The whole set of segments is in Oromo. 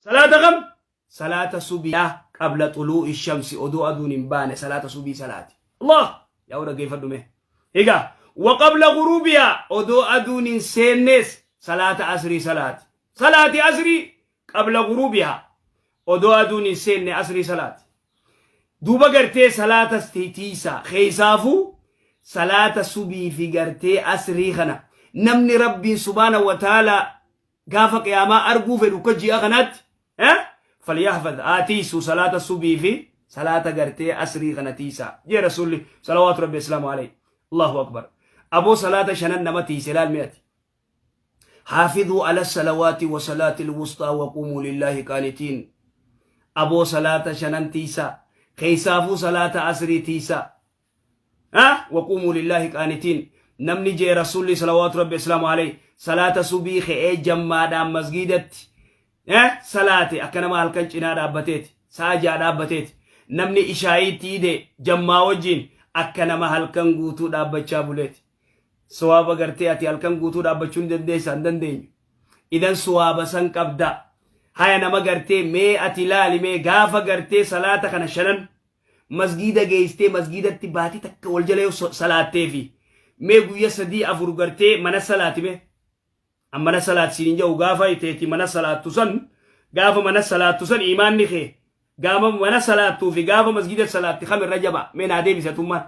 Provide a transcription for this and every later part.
Salaata kam? Salaata subiidha qabla xuluu'i shamsi, odoo aduun hin baane salaata subii salaati. Allah! Yaa dhaggeeffadhu mee. Egaa wa qabla ghuruubihaa, odoo aduun hin seennees salaata asrii salaati. Salaati asrii qabla ghuruubihaa, odoo aduun hin seenne asrii salaati. Duuba gartee salaata tiisaa keessaafuu salaata subii fi gartee asrii kana namni Rabbiin subhaana wa ta'ala gaafa qiyaamaa arguu fedhu akka ji'a kanaatti falyahfaz, haa tiisu salaata subii fi salaata gartee asrii kana tiisaa jee Rasuulli salawaatu Rabbi islaamu alayhi. Allahu akbar! Aboo, salaata shanan nama tiise laal mi'ati. حافظوا على الصلوات وصلاة الوسطى وقوموا لله قانتين. Aboo, salaata shanan tiisaa, keessaafuu salaata asrii tiisaa. ها وقوموا لله قانتين. Namni jee Rasuulli salawaatu Rabbi islaamu alayhi salaata subii ka'ee jammaadhaan masgiidatti salaate akka nama halkan cinaa dhaabbateeti, sa'a 6 dhaabbateeti. Namni ishaayiitti ide jammaa wajjin akka nama halkan guutuu dhaabbachaa buleeti. Sawaaba gartee ati halkan guutuu dhaabbachuu ni dandeessa? Hin dandeenyu. Idan sawaaba san qabda. Haya, nama gartee mee ati ilaali mee, gaafa gartee salaata kana shanan masgiida geessitee masgiidatti baatii takka wal jala yoo salaattee fi mee guyya 3 4 gartee mana salaati mee, an mana salaati siin hin jedhu, gaafa teeti mana salaattu san, gaafa mana salaattu san imaanni kee gaafa mana salaattuu fi gaafa masgiida salaatti kam irra jaba? Mee naa deebise, atummaan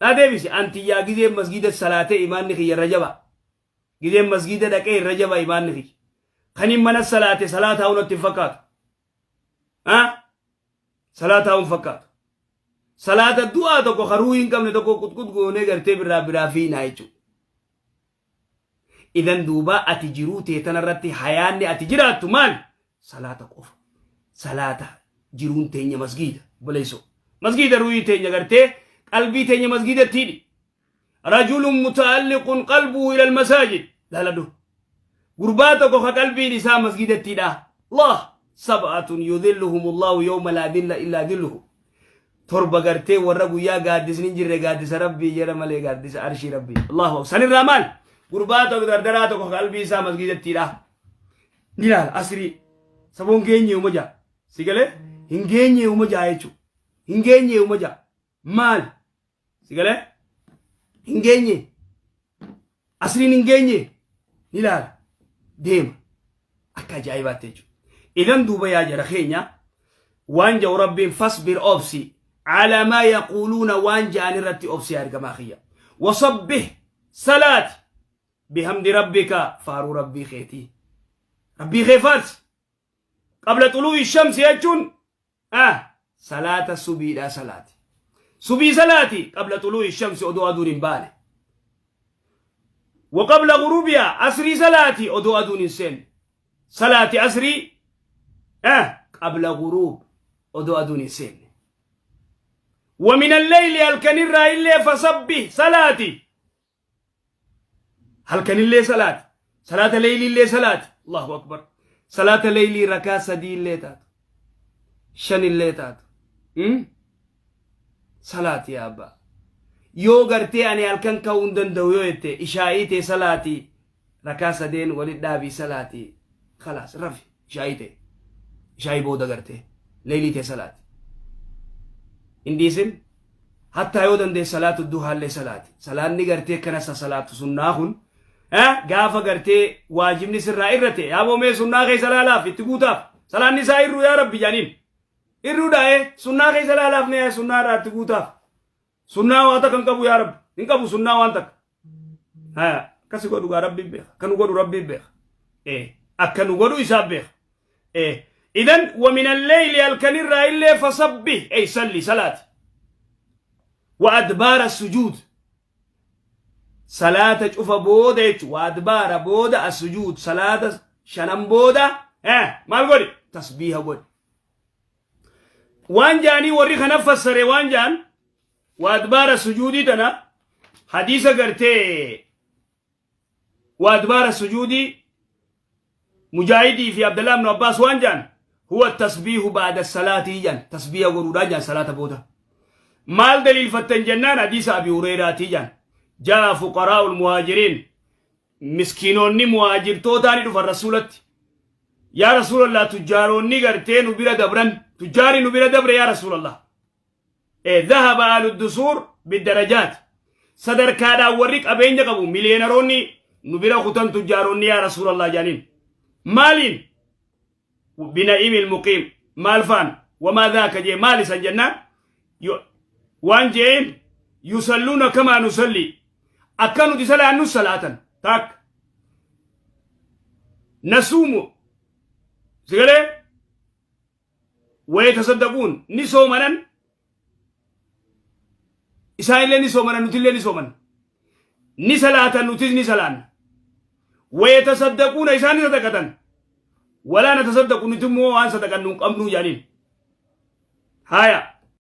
naa deebise. Antiyyaa gizee masgiida salaatee imaanni kiyya irra jaba. Gizeen masgiida dhaqee irra jaba imaanni kiyya. Kanin mana salaate salaataa hunatti hin fakkaatu. Salaataa hun fakkaatu. Salaata du'aa tokko karuu hin qabne tokko qutqut goonee gartee biraa biraa fiinaa jechuudha. Idan duuba ati jiruu tee tanarratti hayaanni ati jiraattu maal? Salaata qofa. Salaata jiruun teenya masgiida. Obboleessoo. Masgiida ruuhii teenya gartee qalbii teenya masgiidatti hidhi. رجل متعلق قلبه إلى المساجد. Laaladhu. Gurbaa tokko ka qalbiin isaa masgiidatti hidha. الله سبعة يظلهم الله يوم لا ظل إلا ظله. Torba gartee warra guyyaa gaaddisni hin jirre gaaddisa Rabbii jedha malee gaaddisa arshii Rabbii. Allahu sanirraa maal? Gurbaa tokko, dardaraa tokko qalbii isaa masgiidatti hidha. Ni ilaala asrii. Saboon geenye uma jaa. Si galee hin geenye uma jaa jechuudha. Hin geenye uma jaa. Maal? Si galee hin geenye. Asriin hin geenye ni ilaala. Deema. Akka ajaa'ibaatti jechuudha. Idan duuba yaa jara keenya, waan jedhu Rabbiin: فاصبر, obsi, على ما يقولون, waan ja'an irratti obsi yaa ergamaa kiyya. وسبح, salaati, بحمد ربك, faaruu Rabbii keetii. Rabbii kee faarsi. قبل طلوع الشمس jechuun salaata subiidha salaati. Subii salaati قبل طلوع الشمس, odoo aduun hin baane. وقبل غروبها, asrii salaati odoo aduun hin seenne. Salaati asrii قبل غروب, odoo aduun hin seenne. ومن الليل, halkanirraa illee, فسبح, salaati. Halkanillee salaati. Salaata leeyliillee salaati. Allahu akbar! Salaata leeylii rakaa sadii illee taatu, shan illee taatu salaati yaa abbaa. Yoo gartee ani halkan ka'uu hin danda'u yoo jette, ishaa'ii tee salaati, rakaa sadeen walit dhaabii salaati, خلاص rafi. Ishaa'ii ta'e, ishaa'ii booda gartee leeylii tee salaati hin dhiisin. Hattaa yoo dandeesse salaatu duhaallee salaati. Salaanni gartee kana salaatu sunnaa kun gaafa gartee waajibni sirraa irrate, yaa mee sunnaa keessa laalaaf itti guutaaf. Salaanni isaa irruu yaa Rabbi jaaniin irruu dhaa'ee sunnaa keessa laalaaf, mee sunnaa irraa itti guutaaf. Sunnaa waan takka hin qabu yaa Rabbi, hin qabu sunnaa waan takka. Akkasi godhu gaa, Rabbiin beeka. Akka nu godhu Rabbiin beeka. Akka nu godhu isaa beeka. Idan ومن الليل, halkanirraa illee, فسبح أي صل, salaati. وأدبار السجود, salaata cufa booda jechu. وأدبار booda, السجود, salaata shanan booda maal godhi? Tasbiiha godhi. Waan jaanii warri kana fassare, waan jaan وأدبار السجود tana hadiisa gartee وأدبار السجود Mujaahidii fi Abdallah ibn Abbaas waan jaan هو التسبيح بعد الصلاة jaan, tasbiiha godhuudhaa jaan salaata booda. Maal daliilfattan jennaan, hadiisa Abi Hureyraatii jaan. جاء فقراء المهاجرين, miskiinonni muhaajirtootaa ni dhufan Rasuulatti. Yaa Rasuulallah, tujjaaroonni gartee nu bira dabran, tujjaari nu bira dabre yaa Rasuulallah. Dhahaba ahlu dusuur bidarajaat, sadarkaadhaan warri qabeenya qabu miliyeenaroonni nu bira kutan tujjaaroonni yaa Rasuulallah jaaniin. Maaliin? Bina'iimil muqiim. Maal faan? Wamaa dhaaka jee, maal isan jennaan, waan jeen yusalluuna kamaa nusalli, akka nuti salaannu salaatan, takka nasuumu sigalee wayatasaddaquun, ni soomanan, isaanillee ni soomanan, nutillee ni sooman, ni salaatan, nutis ni salaanna, wayatasaddaquuna, isaan ni sadaqatan, walaa natasaddaqu, nuti immoo waan sadaqannu hin qabnuu jaaniin. Haya.